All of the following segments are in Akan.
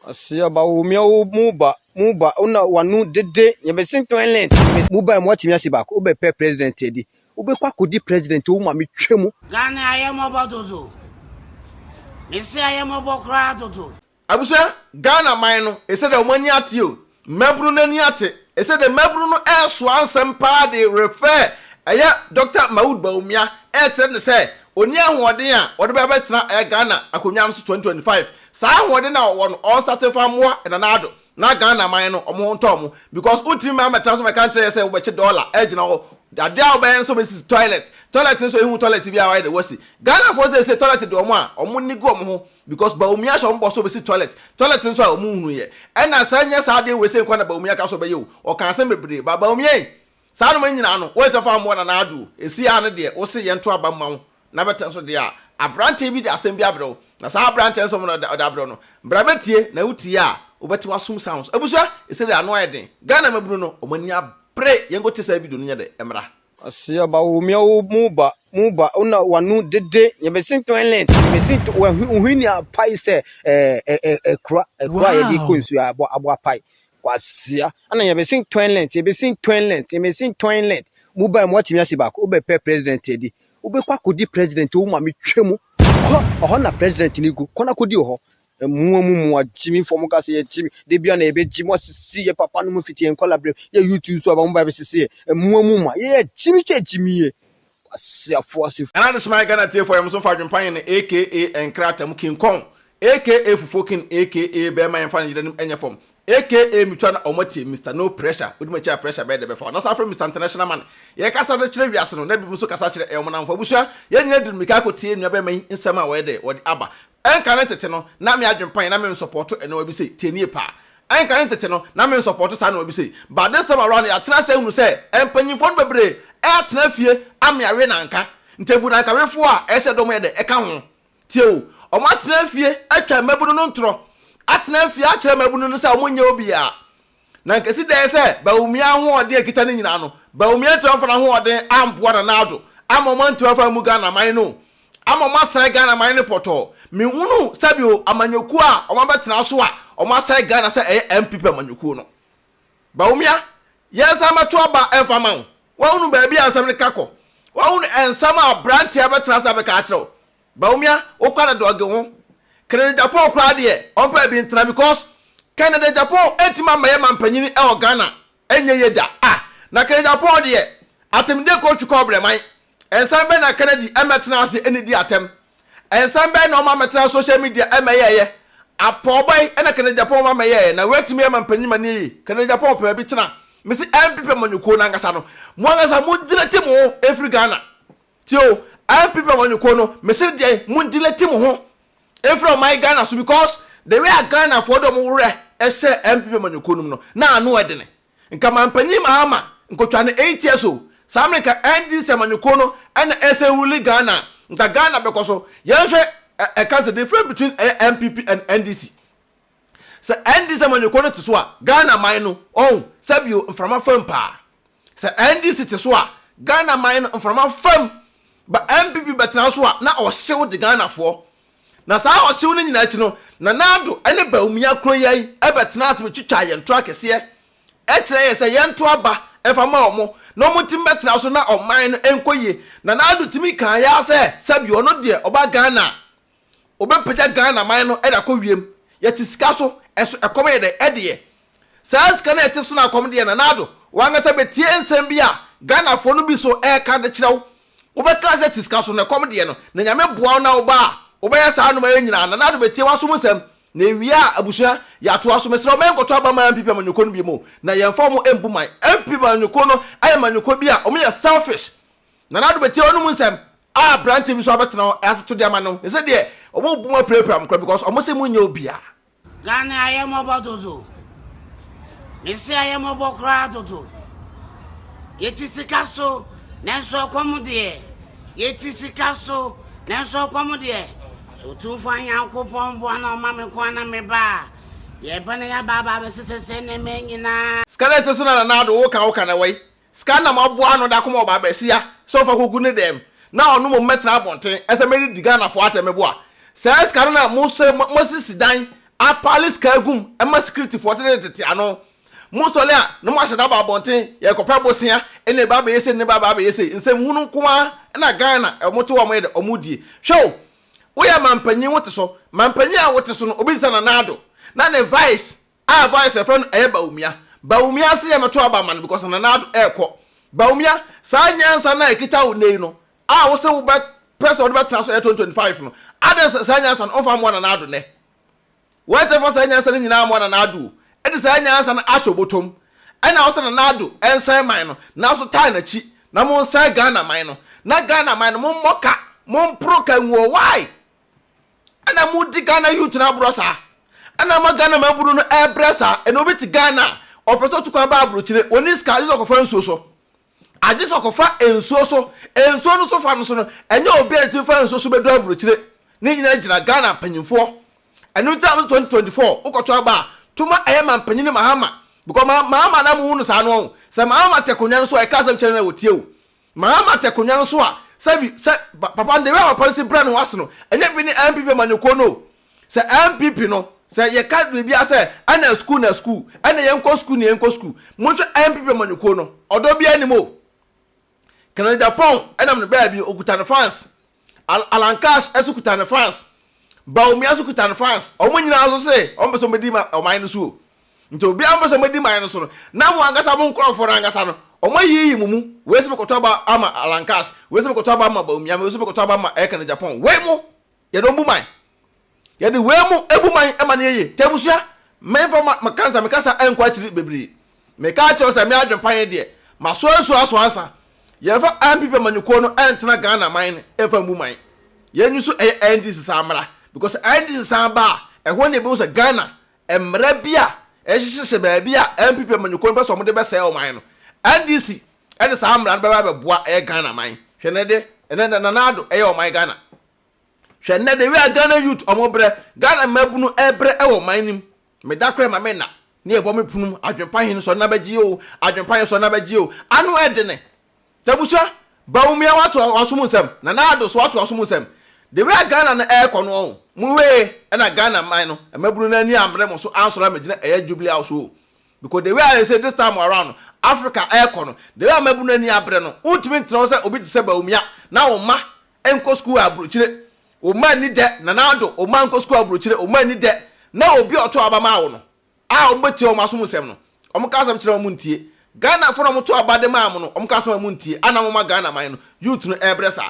Ɔse ɔba wo mia wo mu ba mu ba wona wano dede yɛbɛsen toilet mu ba mu atumi ase baako wobɛpɛ president adi wobɛkɔ akɔdi president wo ma metwa mu. Ghana ayɛ mmɔbɔ dodo. Mese ayɛ mmɔbɔ koraa dodo. Abusua, Ghana man no, ɛsɛ dɛ wɔn ani ate o, mmabunu no ani ate, ɛsɛ dɛ mmabunu no ɛresoa nsɛm paa de refer ɛyɛ Doctor Maud Bawumia ɛrekyerɛ no sɛ ɔnni ahoɔden a ɔde bɛ abɛtena ɛyɛ Ghana akonnwa no so 2025. Saa ahoɔden no a ɔwɔ no, ɔnstate mfa mmoa Nana Addo na Ghana man no wɔn ho ntɔ wɔn because wontumi mma mmɛtena so mmɛka nkyerɛ yɛ sɛ wobɛkye dollar agyina hɔ. Adeɛ a wobɛyɛ ne sɛ wobɛsisi toilet, toilet no nso yɛhu toilet bi a wayɛ dɛ wasi. Ghanafoɔ seesei toilet de wɔn a, wɔn ani gu wɔn ho Because Bawumia hyɛ wɔn bɔ sɛ ɔbɛsi toilet, toilet nso a wɔn nhunu yɛ. Ɛna sɛ nyɛ saa adeɛ wei sei nkoa na Bawumia ka sɛ ɔbɛyɛ o, ɔka asɛm bebree, but Bawumia ei, saa nnoɔma no nyinaa no, woantumi amfa ammoa Nana Addo o, ɛsi ara no deɛ wose yɛnto aba mma wo na bɛtena so deɛ a, aberanteɛ bi de asɛm bi abrɛ wo, na saa aberanteɛ no nsɛm no ɔde abrɛ wo no, bra bɛtie, na wotie a, wobɛte w'asom sounds. Abusua, ɛsei deɛ ano ayɛ den, Ghana mmabunu no, wɔn ani abere, yɛnkɔtie saa video no nyɛ dɛ mmra. Ɔse ɔba wo mia wo mu ba mu ba wona wano dede yɛbɛsen toilet yɛbɛsen to wohini apae sɛ ɛɛ ɛ ɛkura ɛkura a yɛde kɔ nsuo abɔ abɔ apae kwasia ɛna yɛbɛsen toilet yɛbɛsen toilet yɛbɛsen toilet mu ba mu atumi ase baako wobɛpɛ president adi wobɛkɔ akɔdi president wo ma metwa mu kɔ ɔhɔ na president ni gu kɔ na kɔdi wɔ hɔ Mmoa mu mmoa gyimifo mo ka sɛ yɛ gyimi de bia na yɛbɛ gyi mo asisi yɛ papa no mu fiti yɛn nkɔla brɛ yɛ YouTube so aba mo ba bɛ sisi yɛ mmoa mu mmoa yɛ yɛ gyimi kyɛ gyimi yɛ kwasiafo asefo. Ghana Adehyema Ghana Tiefo Yɛn nso fa adwempa yɛn aka Nkrata mu King Kong aka Fufuo King aka Bɛɛma Yɛmfa Ne Yere Anim Nyɛ Fam Aka metwa na ɔmo atie Mister no pressure wodi m'akyi a pressure bɛyɛ dɛ bɛfa wo na san frɛ Mister international man yɛkasa de kyerɛ wiase no na binom nso kasa kyerɛ ɛyɛ ɔmo namfo abusua yɛn nyinaa di mmirika akɔ tie nua bɛɛma yi nsɛm a wɔyɛ dɛ wɔde aba ɛnka ne tete no na me adwen pan na me nsɔpɔto ɛnoɔma bi sei tie nie paa ɛnka ne tete no na me nsɔpɔto saa nnoɔma bi sei but this time around yɛatena ase ahunu sɛ mpanyinfoɔ no bebree ɛɛtena fie ame awe nanka nti abu nanka wefoɔ a ɛsɛ dɔm yɛ dɛ ɛka ho Tie o, wɔatena fie atwa mmabunu no ntorɔ, atena fie akyerɛ mmabunu no sɛ wɔnyɛ obiara. Na anka esi dɛn sɛ Bawumia ahoɔden a ekita no nyinaa no, Bawumia antumi amfa n'ahoɔden amboa Nana Addo ama wɔantumi amfa ammu Ghana man no o, ama wɔasɛe Ghana man no pɔtɔɔ. Menhunu sɛbi o, amanyɔkuo a wɔabɛtena so a wɔasɛe Ghana sɛ ɛyɛ NPP amanyɔkuo no. Bawumia, yɛnsan mmɛto aba mfa mma wo. Woahunu baabi a nsɛm no ka kɔ? Woahunu nsɛm a aberanteɛ bɛtena ase abɛka akyerɛ wo? Bawumia, wo kora na dɔge ho. Kennedy Agyapong koraa deɛ, ɔmpɛ baabi ntena because Kennedy Agyapong ntumi ammɛyɛ mampanyini wɔ Ghana, ɛnyɛ yie da. Ah, na Kennedy Agyapong deɛ, atemmudeɛ kɔɔtwi kɔ ɔbrɛman. Nsɛm bɛn na Kennedy mmɛtena ase nnidi atɛm? Nsɛm bɛn na ɔma mmɛtena social media mmɛyɛɛyɛ? Apɔw bɛn na Kennedy Agyapong ma mmɛyɛɛyɛ na watumi ama mpanyin ma ne yie? Kennedy Agyapong pɛ baabi tena. Mese NPP amanyɔkuo no ankasa no, mo ankasa mo delete mo ho mfiri Ghana. Tie o, NPP amanyɔkuo no, mese deɛn, mo delete mo ho mfiri ɔman Ghana so because the way a Ghanafoɔ de wɔn werɛ hyɛ NPP amanyɔkuo no mu no, na ano ɛdene. Nka manpanyin Mahama nkotwa no 8 years o, saa mmerɛ nka NDC amanyɔkuo no na ɛsɛ rule Ghana a, nka Ghana bɛkɔ so. Yɛnhwɛ ɛka sɛ difference between ɛyɛ NPP and NDC. Sɛ NDC amanyɔkuo no te so a, Ghana man no, ɔhu, sɛbio mframa fam paa. Sɛ NDC te so a, Ghana man no mframa fam. Ba NPP bɛtena so a, na ɔhyew de Ghanafoɔ. Na saa ɔhyew no nyinaa akyi no, Nana Addo ne Bawumia kuro yi bɛtenaa ase bɛtwitwaa yɛn to akɛseɛ kyerɛɛ yɛn sɛ yɛnto aba mfa mma wɔn na wɔntumi mmɛtena so na ɔman no nkɔ yie. Nana Addo tumi kaa yɛ ara sɛ sɛbi ɔno deɛ ɔba Ghana a, ɔbɛpagya Ghana man no de akɔ wiem. Yɛte sika so, ɛso ɛkɔm yɛ dɛn? Ɛdeɛ. Saa sika no a ɛte so no akɔm deɛ Nana Addo, w'ankasa bɛtie nsɛm bi a Ghanafoɔ no bi so reka de kyerɛ wo. Wobɛka sɛ te sika so no ɛkɔm deɛ no, na Nyame boa wo na woba a, wobɛyɛ saa nnoɔma yɛ nyinaa. Nana Addo bɛtie w'asom nsɛm, na ɛwie a abusua, yɛatoa so. Mesrɛ wo mɛnkɔtɔ aba mma NPP amanyɔkuo no biom o, na yɛmfa wɔn mbu man. NPP amanyɔkuo no ayɛ amanyɔkuo bi a wɔyɛ selfish. Nana Addo bɛtie w'anom nsɛm a aberanteɛ bi nso abɛtena hɔ atoto de ama no. Sɛ deɛ wɔn bu mu apirapira mo koraa because wɔn se monyɛ obiara. Ghana ayɛ mmɔbɔ dodo. Mese ayɛ mmɔbɔ koraa dodo. Yɛte sika so nanso ɔkɔm deɛ. Yɛte sika so nanso ɔkɔm deɛ. So Otumfoɔ Nyankopɔn boa na ɔma me kwan na meba a, yɛba na yɛaba aba abɛsesɛ sɛ nneɛma nyinaa. Sika no ɛte so na Nana Addo woka woka na wai Sika na moaboa ano de akɔma ɔbaa basia sɛ ɔmfa kɔgu ne dɛm na ɔno mmom mmɛtena abɔnten sɛ mɛdidi Ghanafoɔ atɛm meboa saa sika no na mosɛ moasisi dan Apaale sika agum ma sikiritifoɔ tetetete ano. Mo sɔre a na mo ahyɛ da aba abɔnten, yɛrekɔpɛ bosea, ɛna ɛba abɛyɛ sei, ɛna ɛba abɛyɛ sei. Nsɛm hunu nko ara na Ghana wɔn te hɔ a wɔyɛ dɛ wɔn die. Hwɛ o, woyɛ mampanyin wote so, mampanyin a wote so no obi te sɛ Nana Addo na ne vice a vice yɛfrɛ no ɛyɛ Bawumia. Bawumia se yɛmmɛto aba ma no because Nana Addo ɛrekɔ. Bawumia, saa nyansa no a ɛkita wo nnɛ yi no a wose wobɛ pɛ sɛ wode bɛtena so ɛyɛ 2025 no, adɛn sɛ saa nyansa no womfa mmoa Nana Addo nnɛ? Wɔantumi amfa saa nyansa no nyinaa ammoa Nana Addo o. Ɛde saa nyansa no ahyɛ obotom. Ɛna ɔsɛ Nana Addo nsɛe man no, nanso taa n'akyi na monsɛe Ghana man no. Na Ghana man no mommɔ ka, momporo ka ngu o. Why? Ɛna modi Ghana youth no aborɔ saa. Ɛna ama Ghana mmabunu no ɛrebrɛ saa. Ɛna obi te Ghana a, ɔpɛ sɛ ɔtu kwan ba aburokyire, ɔnni sika, agye sɛ ɔkɔfa nsuo so. Agye sɛ ɔkɔfa nsuo so. Nsuo no so fa no so no, ɛnyɛ obi a ne tumi fa nsuo so bɛdu aburokyire. Ne nyinaa gyina Ghana mpanyinfoɔ. Ɛno nti na 2024 wokɔto aba a, to ma ɛyɛ mampanyini Mahama. Because Mahama na mohu no saa no ɔho. Sɛ Mahama te akonwa no so a, ɛka asɛm kyerɛ no a ɔtie o. Mahama te akonwa no so a, sɛbi sɛ papa no, the way a papa no si brɛ ne ho ase no, ɛnyɛ bi ne NPP amanyɔkuo no o. Sɛ NPP no, sɛ yɛka biribiara sɛ ɛna sukuu na sukuu, ɛna yɛnkɔ sukuu na yɛnkɔ sukuu. Monhwɛ NPP amanyɔkuo no, ɔdɔ biara nnim o. Kennedy Agyapong ɛnam ne baabi, ɔkuta ne fans. Alan Cash nso kuta ne fans. Bawumia nso kuta ne fans. Wɔn nyinaa nso se wɔn pɛ sɛ wɔbɛdi ɔman no so o. Nti obiara mpɛ sɛ wɔbɛdi man no so no, na mo ankasa mo nkorɔfoɔ no ankasa no, wɔn ayiyi mo mu. Wei sɛ mekɔtɔ aba ama Alan Cash, wei sɛ mekɔtɔ aba ama Bawumia, wei sɛ mekɔtɔ aba ama Kennedy Agyapong. Wei mo! Yɛde wɔn bu man. Yɛde wei mu bu man ma no yɛ yie. Nti abusua, memfa ma ma kansa me kasa nkɔ akyiri bebree. Meka akyerɛ wo sɛ me adwempa yɛ deɛ, masoa nsuo asoa ansa. Yɛmfa NPP amanyɔkuo no ntena Ghana man no mfa mbu man. Yɛn nso ɛyɛ NDC san mmra. Because NDC san ba a, ɛhɔ na yɛbɛhu sɛ Ghana mmara bi a ɛhyehyɛhyɛ baabi a NPP amanyɔkuo no pɛ sɛ wɔde bɛsɛe ɔman no. NDC de saa mmara no bɛba abɛboa ɛyɛ Ghana man. Hwɛ nnɛ de, ɛnɛ Nana Addo ɛyɛ ɔman Ghana. Hwɛ nnɛ the way a Ghana youth ɔmo brɛ, Ghana mmabunu ɛbrɛ ɛwɔ ɔman no mu. Me da koraa ma me nna ne yɛbɔ me pono mu, adwempa hene sɔre na bɛgye o, adwempa hene sɔre na bɛgye o, ano ɛdene. Nti abusua, Bawumia wato wasom nsɛm, Nana Addo so wato wasom nsɛm. The way a Ghana no ɛɛkɔ no ɔho, mo hwee ɛna Ghana man no, mmabunu no ani ammere mo so ansɔre ammɛgyina ɛyɛ Jubilee House o. Because the way a yɛsɛ this time around no, Africa ɛɛkɔ no, the way a mmabunu no ani abere no, wontumi ntena hɔ sɛ obi te sɛ Bawumia na wo mma nkɔ sukuu aburokyire, wo mma nni dɛ, Nana Addo, wo mma nkɔ sukuu aburokyire, wo mma nni dɛ, na obi a ɔto aba maa wo no, a wɔn bɛtie wɔn asom nsɛm no, wɔn ka asɛm kyerɛ wɔn ntie. Ghana fo na wɔn to aba de maa mo no, wɔn ka asɛm a mo ntie, ana mo ma Ghana man no, youth no ɛrebrɛ saa.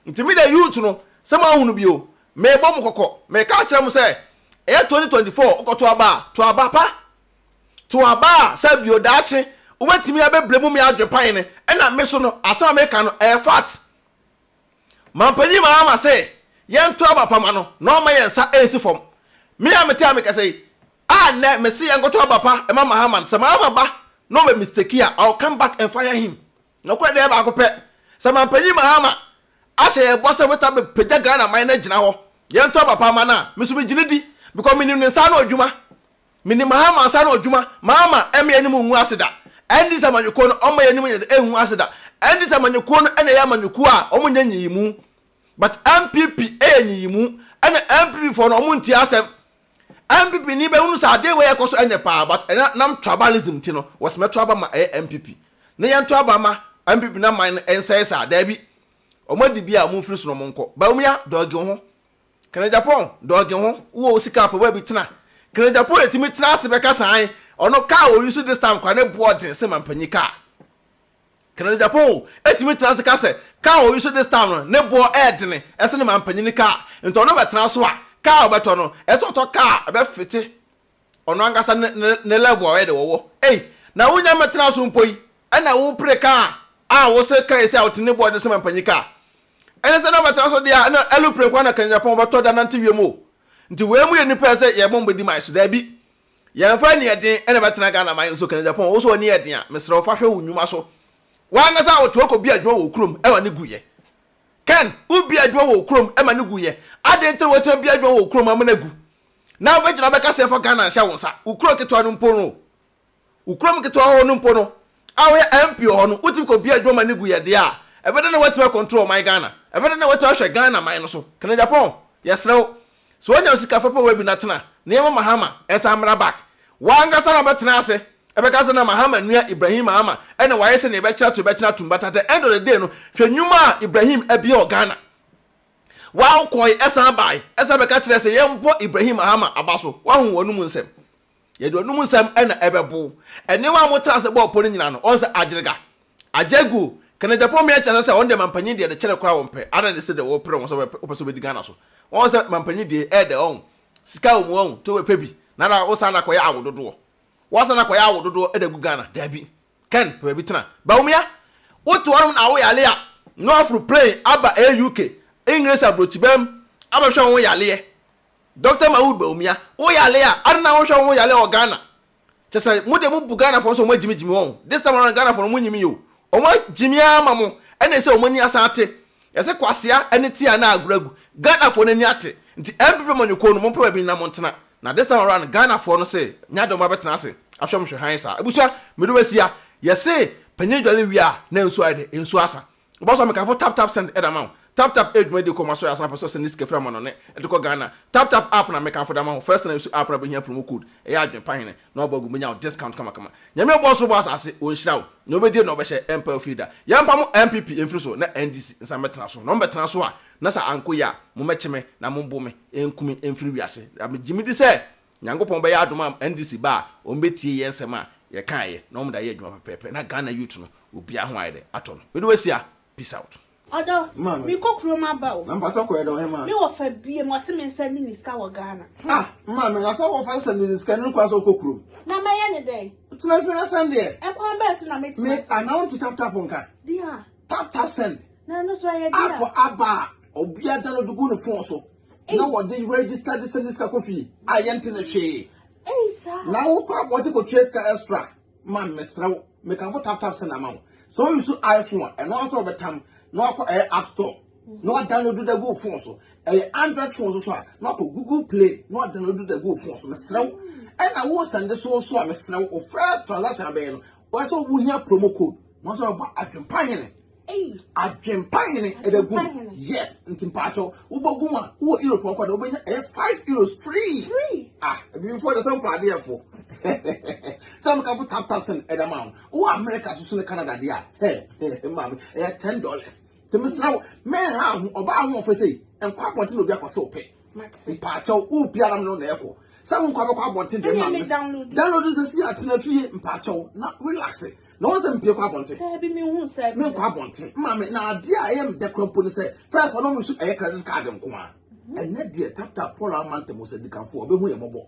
Nti me deɛ youth no, sɛ mo ahunu bi o, merebɔ mo kɔkɔ, meka akyerɛ mo sɛ, ɛyɛ 2024 wokɔto aba a, to aba pa. To aba a sɛ bio daakye wobɛtumi abɛbrɛ mu me adwepan no, ɛna me so no, asɛm a meka no, ɛyɛ fact. Mampanyin Mahama se yɛnto aba pa ma no na ɔmma yɛn nsa nsi fam. Me a mete a mekasa yi, a nnɛ mese yɛnkɔto aba pa ma Mahama no, sɛ Mahama ba na ɔbɛ mistake a, I will come back and fire him. Nokorɛ deɛ baako pɛ, sɛ Mampanyin Mahama ahyɛ yɛn bɔ sɛ wobɛtumi abɛpagya Ghana man no agyina hɔ, yɛnto aba pa ma no a, me nso megye no di because menim ne nsa ano adwuma. Menim Mahama nsa ano adwuma. Mahama ɛmma yɛn anim ngu ase da. NDC amanyɔkuo no ɔmma yɛn anim nyɛ dɛ ngu ase da. NDC amanyɔkuo no na ɛyɛ amanyɔkuo a wɔn nyɛ nyiyimu. But NPP yɛ nyiyimu. Ɛna NPP foɔ no wɔn ntie asɛm. NPP ni bɛhunu sɛ adeɛ wei ɛkɔ so ɛnyɛ paa but ɛna nam tribalism nti no wɔsi mɛto aba ma ɛyɛ NPP. Ne yɛnto aba ma NPP na man no ɛnsɛe saa. Daabi. Wɔn adi bi a wɔn mfiri so na wɔn nkɔ. Bawumia dɔge wo ho. Kenneth Agyapong, dɔge ho, wowɔ wo sika a pɛ baabi tena. Kenneth Agyapong na tumi tena ase bɛka saa an, ɔno car a ɔuse this time koraa ne boɔ den sen mampanyin car. Kenneth Agyapong o, ɛtumi tena ase ka sɛ car a ɔuse this time no ne boɔ ɛɛdene ɛsene mampanyin car, nti ɔno bɛtena so a, car a ɔbɛtɔ no, ɛsɛ sɛ ɔtɔ car a ɛbɛfite ɔno ankasa ne ne ne level a ɔyɛ de wɔwɔ. Ei, na wonya mmɛtena so mpo yi, ɛna wopere kaa a wose kaa esi a wote ne boɔ de sɛ mampanyin kaa. Ɛne sɛ na ɔbɛtena so deɛ a, ɛna ɛlopere nko ara na Kanyapɔn bɛtɔ da nante wiem o. Nti wei mu yɛ nipa sɛ yɛbɔ mbɛdi man so, daabi. Yɛmfa aniɛden ɛna bɛtena Ghana man so, Kanyapɔn, wo so w'ani yɛ den a, mesrɛ wo fa hwɛ wo nnwuma so. W'ankasa wote hɔ kɔbi adwuma wɔ wo kurom ɛma ne guyɛ. Ken, wobi adwuma wɔ wo kurom ɛma ne guyɛ. Adɛn nti na woatumi abi adwuma wɔ wo kurom ama no agu? Na wobɛgyina bɛka sɛ fa Ghana nhyɛ wo nsa, wo kuro ketewa no mpo no, wo kurom ketewa hɔ no mpo no, a woyɛ MP wɔ hɔ no, wotumi kɔ bia adwuma ma no gu yɛ deɛ a, ɛbɛdɛn na woatumi akɔntrol ɔman Ghana? Ɛbɛdɛn na woatumi ahwɛ Ghana man no so? Kenneth Agyapong, yɛsrɛ wo, sɛ woanya wo sika fa pɛ w'abi na tena. na yɛma Mahama ɛsan mmra back. W'ankasa na wobɛtena ase ɛbɛka sɛ na Mahama nua Ibrahim Mahama ɛna wayɛ sɛ nea yɛbɛkyerɛ ato yɛbɛkyerɛ atom but at the end of the day no hwɛ nnwuma a Ibrahim abue wɔ Ghana. Waa wokɔe ɛsan bae ɛsan bɛka kyerɛɛ sɛ yɛmbɔ Ibrahim Mahama aba so. Woahu w'anum nsɛm. Yɛde w'anum nsɛm ɛna ɛbɛbo wo. Nneɛma a motena ase bɔɔ pɔ no nyinaa no ɔn sɛ agyerega. Agyaguo, Kanagyapɔn mmea kyerɛ sɛ wɔn deɛ mampanyin deɛ de kyɛrɛ koraa wɔn pɛ adɛn de sɛ deɛ wɔpere wɔn sɛ wɔpɛ sɛ wɔbɛdi Ghana so. Wɔn sɛ mampanyin deɛ ɛɛdɛ ɔn sika wɔ mu ɔn nti wɔbɛpɛ bi na na wosan akɔyɛ awo dodoɔ. Woasan akɔyɛ awo dodoɔ de agu Ghana daabi. Ken pɛ baabi tena. Bawumia, wote hɔnom na woyale a na woaforo plane aba AUK, English aburokyibam abɛhwɛ wo ho yaleɛ. Doctor Mahood Bawumia, woyale a adɛn na wonhwɛ wo ho yaleɛ wɔ Ghana? Kyɛ sɛ mo deɛ mo bu Ghana foɔ sɛ wɔn agyimi gyimi wɔn. This time around Ghana foɔ no mo nyimi o. Wɔn agyimi ara ma mo ɛna ɛsɛ wɔn ani asan ate. Yɛse kwasea ɛne tea na agorɔ agu. Ghana foɔ no ani ate. Nti NPP amanyɔkuo no mo mpɛ baabi na mo ntena. Na this time around Ghana foɔ no se nyɛ adeɛ wɔn abɛtena ase ahwɛ mo hwɛ hann saa. Abusua mede wo asi ha. Yɛse panyin dwale wie a na nsuo ayɛ dɛ nsuo asa. Wobɔ so a mekamfo tap tap send de ama wo. Tap tap yɛ dwumadie kɔ ma so yɛ asan pɛ sɛ ɔsɛnde sika firi amanɔne de kɔ Ghana. Tap tap app na mekamfo de ama wo. First na use app no abɛhia promo code. Ɛyɛ adwene pa hene na wabɔ agu bɛnya wo discount kamakama. Nyame ɔbɔɔ soro bɔɔ asase ɔnhyira wo. Nea ɔbɛdie na ɔbɛhyɛ ɛmpa ofie da. Yɛmpa mo NPP mfiri so na NDC nsan mmɛtena so. Na wɔbɛtena so a na sɛ ankɔ yie a mommɛkye me na mombo me nku me mfiri wiase. Na megye medi sɛ Nyankopɔn bɛyɛ adom a NDC ba a wɔbɛtie yɛn nsɛm a yɛkaeɛ na wɔde ayɛ adwuma pɛpɛɛpɛ na Ghana youth no obiara ho ayɛ dɛ atɔ no. Mede wo asia, peace out. Ɔdɔ, Maame. mekɔ kurom aba o. Na mpakyɛw kɔyɛ dɛn ɔhemaa? Me wɔfa biem, ɔse me nsa nni ne sika wɔ Ghana. Hmm. Ah, maame, na sɛ wɔfa nsɛm de sika no kwan sɛ wokɔ kurom. Na mɛyɛ ne dɛn? Tena fie na sɛn deɛ. Ɛkwan bɛn so na mɛtumi Me, asɛn? anaa wonte tap tap nka? Deɛ a. Tap tap send. Na ɛno nso ɛyɛ deɛ App a. aba a obiara download gu ne phone so. Na wɔde register de send sika kɔ fie a yɛnte ne hwee. Ei saa. Na wokɔ abɔnten kɔtua sika extra. Ma mesrɛ wo, mekamfo tap tap send ama wo. Sɛ wo use iPhone a, ɛno ara sɛ wɔbɛtam na wakɔ ɛyɛ app store na wadownload da gu wo phone so. Ɛyɛ Android phone so so a, na wakɔ Google Play na wadownload da gu wo phone so. Mesrɛ wo. Ɛna wo send so so a, mesrɛ wo, wo first transaction abɛyɛ no, wɔyɛ sɛ wohia promo code na wɔsɛ wɔbɔ adwempa hene. Adwempa hene ɛda gu mu. Yes, nti mpaakyɛw wobɔ gu mu a wowɔ Europe ɔkɔ da wobɛnya ɛyɛ €5 free. Free. Ah, ebibifoɔ de sɛ mpa adeɛ fo. Sɛ mo kafo tap tap send ɛda ma wo. Wowɔ America so so ne Canada deɛ a, hɛ maame ɛyɛ $10. Nti mesrɛ wo, mɛnha ho ɔbaa ho ɔfɛ sei, nkɔ abɔnten na obi akɔ sɛ wopɛ. Mpaakyɛw wo biara no na ɛkɔ. Sɛ wo nkɔ abɛkɔ abɔnten deɛ maame. Download nsɛ si atena fie mpaakyɛw na relax. Na wɔn sɛ mpie kɔ abɔnten. Daabi mi hu sɛ. Mi nkɔ abɔnten. Maame na adeɛ a ɛyɛ mdɛ kora mpo ne sɛ first ɔno nso ɛyɛ credit card nko a. Ɛnɛ deɛ tap tap Paul ama ntɛm sɛ dikanfo ɔbɛhu yɛ mɔbɔ.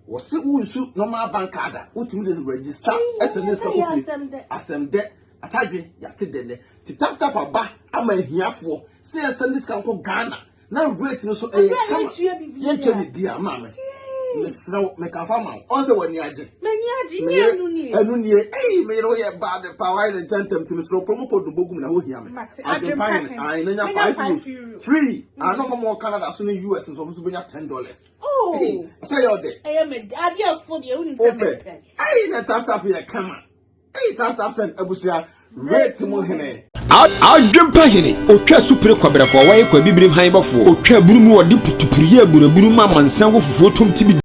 Wɔsi wo nsu normal bank card a wotumi de register ɛsɛ ne sika kɔ fie. Asɛm dɛ atadwe yate dɛ nɛ. Ti tap tap aba ama ahiafoɔ sɛ yɛsɛ ne sika nkɔ Ghana. Na rate no so ɛyɛ kama. Yɛntua biribiara maame. Mesrɛ wo mekafa ma wo. Ɔn sɛ w'ani agye. M'ani agye. Nyɛ ɛnu nie. Ɛnu nie. Ei me yere woyɛ bad paa wayɛ ne ntɛntɛm nti mesrɛ wo promo code no bɔgu mu na ho hia me. Adwempa hene. Ae na nya €5 free. Ano ɔmo wɔ Canada so ne US nso ɔmo nso bɛnya $10. Oh. Sɛ yɛ ɔdɛ. Ɛyɛ me adeɛ fo deɛ wonim sɛ mepɛ. Ei na tap tap yɛ kama. Ei tap tap send abusua rate mu hene. Adwempa hene, otwa supire kɔbrɛfoɔ, wɔyɛ kwabibirim han bɔfoɔ, otwa abunu mu ɔde putupuru yɛ aburaburu ma amansan wɔ fufuo tom tibi.